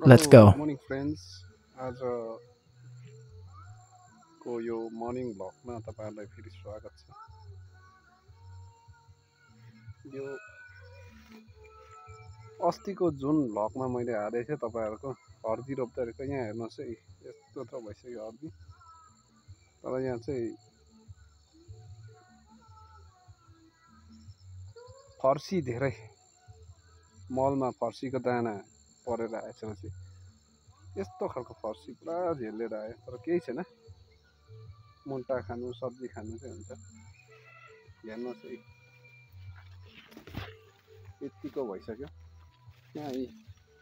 Let's Hello, good go. morning friends. आजको यो morning भ्लगमा तपाईँहरूलाई फेरि स्वागत छ। यो अस्तिको जुन भ्लगमा मैले हालेको थिएँ तपाईँहरूको हर्दी रोप्दा रहेको यहाँ हेर्नुहोस् है, यस्तो त भइसक्यो हर्दी। तर यहाँ चाहिँ फर्सी धेरै मलमा फर्सीको दाना परेर आएछ चाहिँ यस्तो खालको फर्सी पुरा झेलेर आयो, तर केही छैन, मुन्टा खानु सब्जी खानु चाहिँ हुन्छ। हेर्नुहोस् है, यतिको भइसक्यो। यहाँ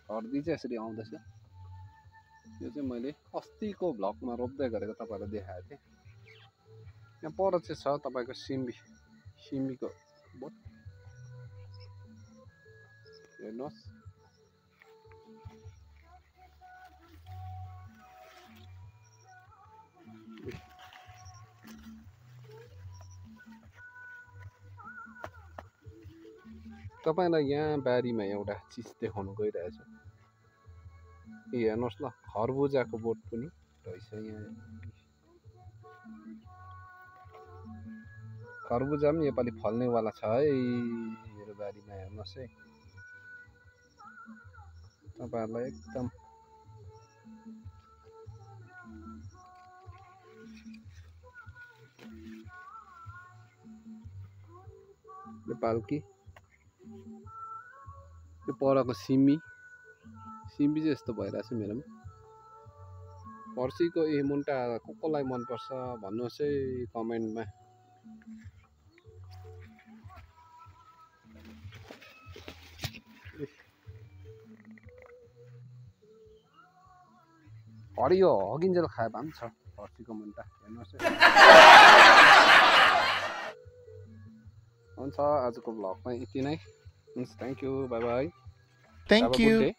हर्दी चाहिँ यसरी आउँदैछ। यो चाहिँ मैले अस्तिको भ्लगमा रोप्दै गरेको तपाईँहरूलाई देखाएको थिएँ। यहाँ पर चाहिँ छ तपाईँको सिमीको बोट, हेर्नुहोस्। तपाईँलाई यहाँ बारीमा एउटा चिज देखाउनु गइरहेछु। हेर्नुहोस् ल, खरबुजाको बोट पनि रहेछ यहाँ। खरबुजा पनि योपालि फल्नेवाला छ है मेरो बारीमा, हेर्नुहोस् है। तपाईँहरूलाई एकदम नेपालकी यो परको सिमी चाहिँ यस्तो भइरहेछ मेरोमा। फर्सीको मुन्टा कोलाई मनपर्छ भन्नुहोस् है कमेन्टमा। हरियो हगिन्जेल खाए भए पनि छ फर्सीको मुन्टा, हेर्नुहोस् है। हुन्छ, आजको भ्लगमा यति नै। Thank you, by by, have Thank a good you. Day.